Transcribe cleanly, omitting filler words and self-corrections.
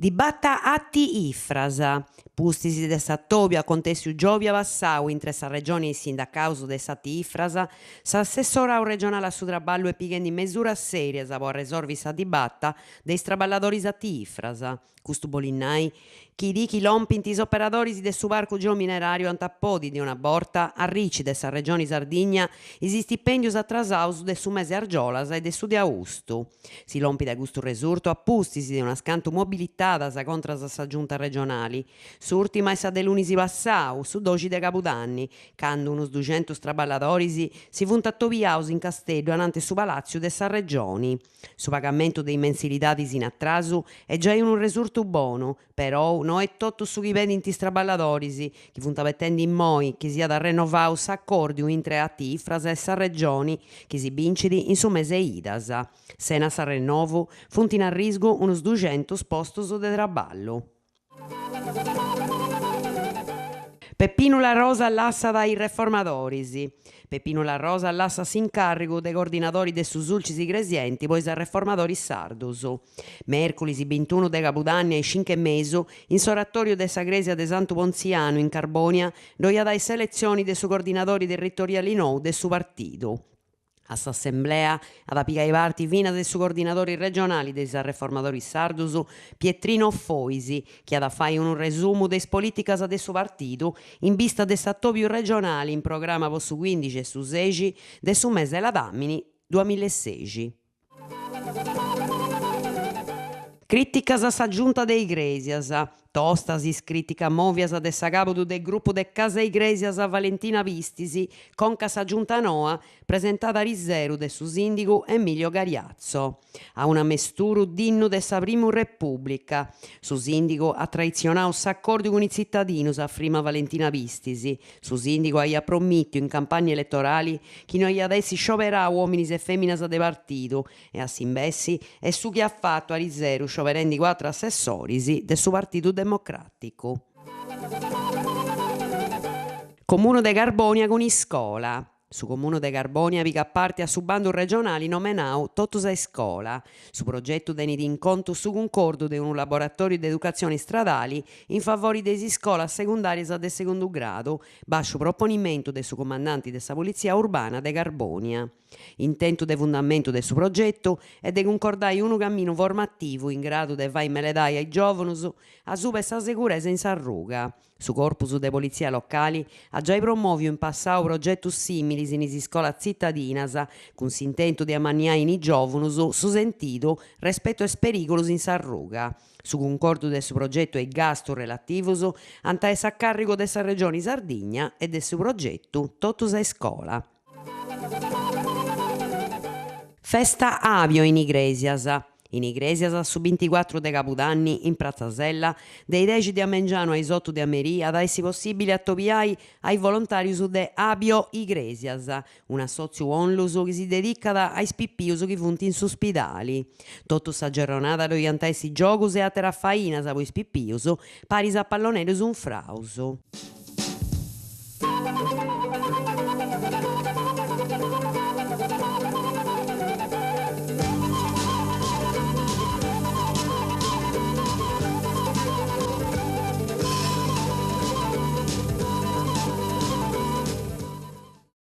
Dibata ATI Ifras. Pustis de s'atòbiu acontèssiu giòbia passau intre sa Regioni e is sindacaus de s'ATI Ifras, s'assessorau regionali a su traballu est pighendi mesuras sèrias po arresorvi sa dibata de is traballadoris ATI Ifras. Custu bolit nai chi di chi lompint is operadoris de su parcu geomineràriu ant a podi, de una borta, arrici de sa Regioni Sardigna is istipèndius atrasaus de su mese argiolas e de su de austu. Si lompit a custu resurtu a pustis de unas cantu mobilitadas contras a sa Giunta regionali. S'ùrtima est sa de lunis passau, su doxi de cabudanni, candu unus duxentus traballadoris si funt atobiaus in Casteddu ananti su palàtziu de sa Regioni. Su pagamentu de is mensilidadis in atrasu est giai unu resurtu bonu, Perou no est totu su chi pedint is traballadoris, chi funt abetendi immoi chi siat arrennovau s'acòrdiu intre ATI Ifras e sa Regioni, chi si bincit in su mese 'e Idas. Sena s'arrennovu funt in arrisgu unus duxentus postus de traballu. Peppinu La Rosa lassat is Reformadoris. Peppinu La Rosa lassat s'incàrrigu de coordinadori de su Sulcis Igresienti po is Arreformadoris Sardus. Mèrculis bintunu de cabudanni a is cincu e mesu, in s'oratòriu de sa crèsia de Santu Pontzianu in Carbònia, ddoi at a essi s'eletzioni de su coordinadori territoriali nou de su partidu. A s'assemblea at a pigai parti finas su coordinadori regionali de is Arreformadoris Sardus, Pietrino Fois, chi at a fai unu resumu de is polìticas de su partidu in bista de s'atòbiu regionali in programa po su cuindixi e su sexi de su mese ladàmini duamilla e sexi. Crìticas a sa Giunta de Igrèsias. Tostas is crìticas mòvias de sa cabu de grupu de Casa Igrèsias Valentina Pistis conca a sa Giunta noa presentada ariseru de su sìndigu Emilio Gariazzo. A un'amesturu dinnu de sa primu Repùblica. Su sìndigu at traitzionau s'acòrdiu cun is tzitadinus, afrimat Valentina Pistis. Su sìndigu aiat promìtiu in campagna eletorali chi no aiat essi scioberau òminis e fèminas de partidu e a s'imbessi est su chi at fatu ariseru scioberendi cuatru assessoris de su Partidu Democràticu. Comunu de Carbònia cun iscola. Su Comunu de Carbònia pigat parti a su bandu regionali nomenau Totus a iscola. Su progetu tenit in contu su cuncordu de unu laboratòriu de educatzioni stradali in favori de is iscolas segundàrias de segundu gradu, bàsciu proponimentu de su cumandanti de sa Politzia Urbana de Carbònia. Intentu de fundamentu de su progetu est de cuncordai unu caminu formativu in gradu de fai meledai a is giòvunus asuba 'e sa seguresa in s'arruga. Su Corpus de Politzia Locali at giai promòviu in passau progetus sìmilis in is iscolas tzitadinas, cun s'intentu de amanniai in is giòvunus su sentidu respetu a is perìgulus in s'arruga. Su cuncordu de su progetu e is gastus relativus ant a essi a càrrigu de sa Regioni Sardigna e de su progetu Totus a iscola. Festa Avio in Igrèsias. In Igrèsias su binticuatru de cabudanni, in Pratza Sella, de is dexi de a mengianu a is otu de a merì at a essi possìbili atobiai a is volontàrius de Avio Igrèsias, un'assòtziu onlus chi si dedicat a is pipius chi funt in su spidali. Totu sa gerronada ddoi ant a essi giogus e àteras fainas po is pipius, paris a palloneddus unfraus.